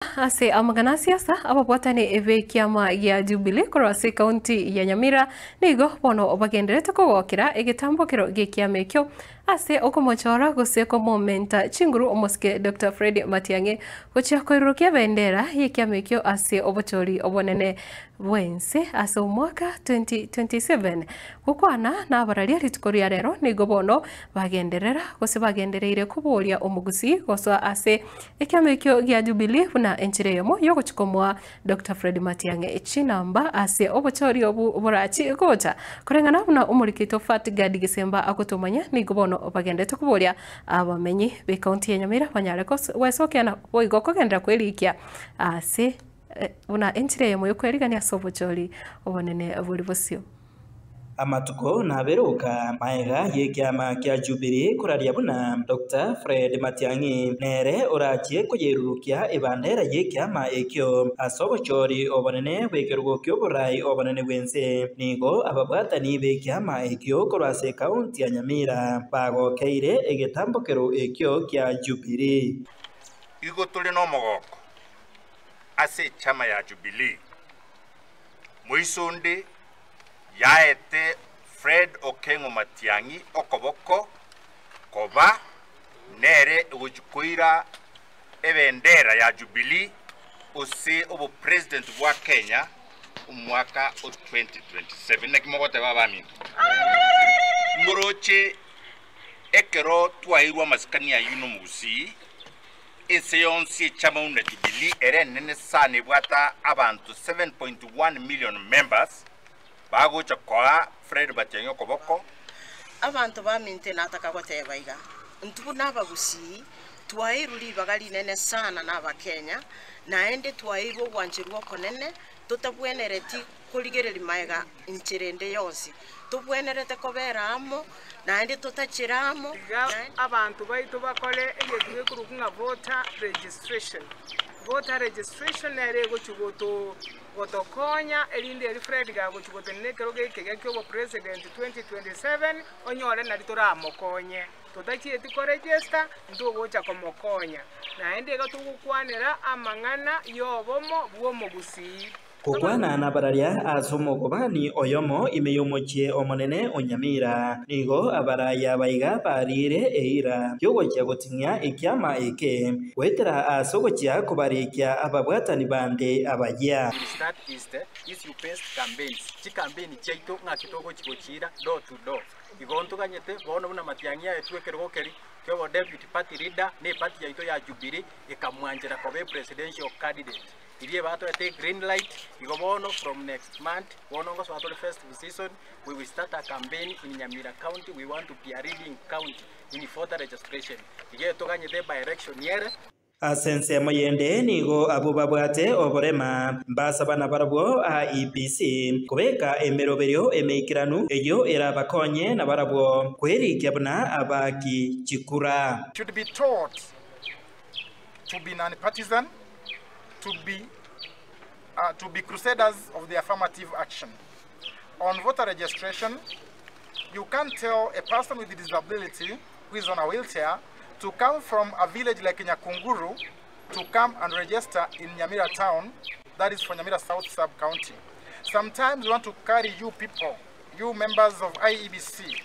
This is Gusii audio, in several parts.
Ase amang'ana a siasa, ababwatani b'ekiama gia Jubilee korwa ase ekaunti ya Nyamira nigo bono bagendererete kogokera egetambokero gi'ekiama ekio ase okomochora gose komomenta chinguru omosike Doctor Fred Matiang'i gochia koirurukia ebendera y'ekiama ekio ase obochori obonene bw'ense ase omwaka 2027. Gokwana nabararia rituko ria rero nigo bono bagenderera gose bagendereire koboria omogusii gosoa ase Ekiama ekio gia Jubilee buna enchera eyemo y'ogochia komoa Doctor Fred Matiang'i chinamba ase obochori obu borachi gocha. Koreng'ana buna omorikito Fatgard Gisemba agotomanya nigo bono bagenderete koboria abamenyi b'ecounty ya Nyamira banyare gwesokia na boigo kogenderera kwerikia ase buna enchera eyemo y'okwerigania ase obochori obonene bori bosio. Amatuko naberoka maega y'ekiama kia Jubilee koraria buna Doctor Fred Matiang'i nere orachie koyerurukia ebandera y'ekiama ekio ase obochori obonene bw'ekerogo ki'oborai obonene bw'ense. Nigo ababwatani b'ekiama ekio korwa ase ekaunti ya Nyamira bagokeire egetambokero ekio kia Jubilee. Igo tore nomogoko ase echama ya Jubilee, moisonde yaete Fred Okeng'o Matiang'i okoboko koba nere ogochia koira ebendera ya Jubilee ose obopresident bwa Kenya omwaka o 2027. Naki mogoteba abaminto? Moroche ekero twaeirwe amasikani ayio nomogusii, ense yonsi echama buna Jubilee ere enene sana ebwate abanto 7.1 million members, bagocha koa Fred Matiang'i okoboko. Abanto baminto nataka goteba iga, intwe buna abagusii twaeirwe ribaga rinene sana n'Abakenya, naende twaeirwe ogwancherwa okonene totabwenereti korigereria magega inchera ende yonsi. Tobwenerete kobera amo, naende totachere amo. Iga abanto baito bakore egento gekorokwa ng'a voter registration. Voter registration nere egochia goto gotokonya erinde eri Fred gagochia gotenena ekerogo eke ekiya kia obopresident 2027 onyore nari toramokonye. Totachieti koregister ntogocha komokonya. Naende iga togokwanera amang'ana y'obomo bw'omogusii. Gokwana nabararia ase omokobani oyomo ime y'omochie omonene o Nyamira, nigo abaraya abaiga bariire eira y'ogochia goting'ia ekiama eke, goetera ase ogochia kobarikia ababwatani bande abayia. We start is the issue based campaigns, chicampaign chiaito ng'aki togochi gochiira door to door. Igo ntoganyete bono buna Matiang'i aetwe ekerogo keria kiobo deputy party leader ne eparty yaito ya Jubilee ekamwanchera koba epresidential candidate. Riria ebatoete egreen light, igo bono from next month, bono ngosoa tore festive season, we will start a campaign in Nyamira county, we want to be a leading county in voter registration. Iga etoganyete by election ere. Ase ensemo yende nigo abwo babwate oborema mbasaba nabarabwo IEBC kobeka emeroberio emeikeranu eyio erabakonye nabarabwo kwerikia buna abaaki chikura. Should be taught to be non-partisan, to be, uh, to be crusaders of the affirmative action. On voter registration, you can't tell a person with a disability who is on a wheelchair to come from a village like Nyakunguru to come and register in Nyamira town, that is for Nyamira South sub-county. Sometimes we want to carry you people, you members of IEBC.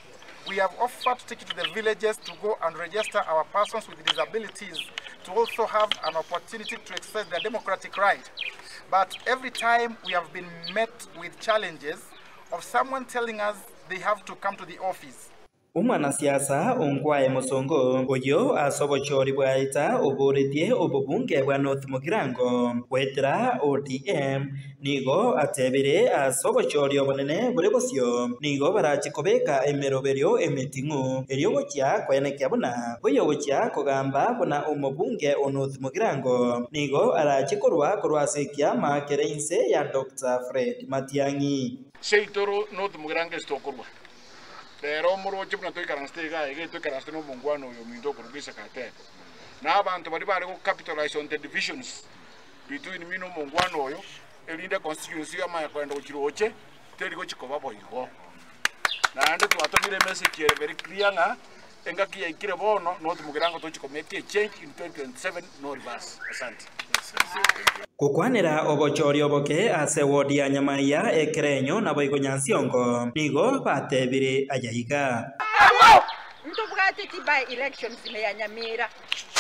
We have offered to take you to the villages to go and register our persons with disabilities to also have an opportunity to exercise their democratic right. But every time we have been met with challenges of someone telling us they have to come to the office. Omwanasiasa Ongwae Mosongo, oyio ase obochori bwaeta oboretie obobunge bwa North Mugirango goetera ODM, nigo atebire ase obochori obonene bore bosio nigo barache kobeka emeroberio emeting'u erio gochia koenekia buna oyogochia kogamba buna omobunge o North Mugirango nigo arache korwa korwa ase ekiama kere inse ya Doctor Fred Matiang'i. Seito North Mugirango ase tokorwa. Rero omoroche buna toikaransete iga iga toikaransete nomongwana oyo ominto okorokwa Isaka atebe. Na abanto baria bare go capitalize on the divisions between me na omongwana oyo, erinde constituency amanye kogenda gochia roche, teri gochia koba boigo. Naende twatomire emessage ere very clear ng'a engaki yaikire bono, North Mugirango tochia ko make a change in 2027 no reverse. Asante. Gokwanera obochori oboke ase ward ya Nyamaiya ekerenyo naboigo Nyansiongo nigo batebire ayaiga. Ntobwate chi by elections ime ya Nyamira,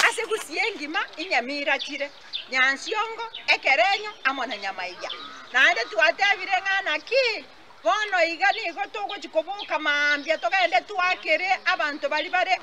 ase Gusii engima inyamira chire, Nyansiongo, Ekerenyo amo na Nyamaiya. Naende twatebire ng'a naki Bono iga nigo togochia koboka mambia togende twakere abanto baria bare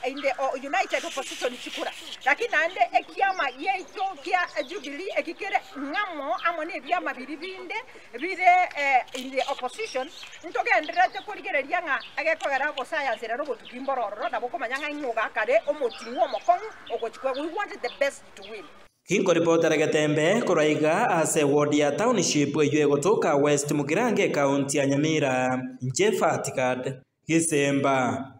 in the united opposition chikura. Lakini naende ekiama giaito kia Jubilee eki kere ng'amo amo na ebiama biria binde bire in the opposition, ntogendererete korigereria ng'a egekogera obosayansi rero obotuki mboro ororo nabo okomanya ng'a ing'o ogakare omoting'u omokong'u ogochia koegwa. We want the best to win. Ginkoripotera getembe korwa iga ase eward ya Township eyio egotoka West Mugirango ekaunti ya Nyamira, inche Fatigad Gisemba.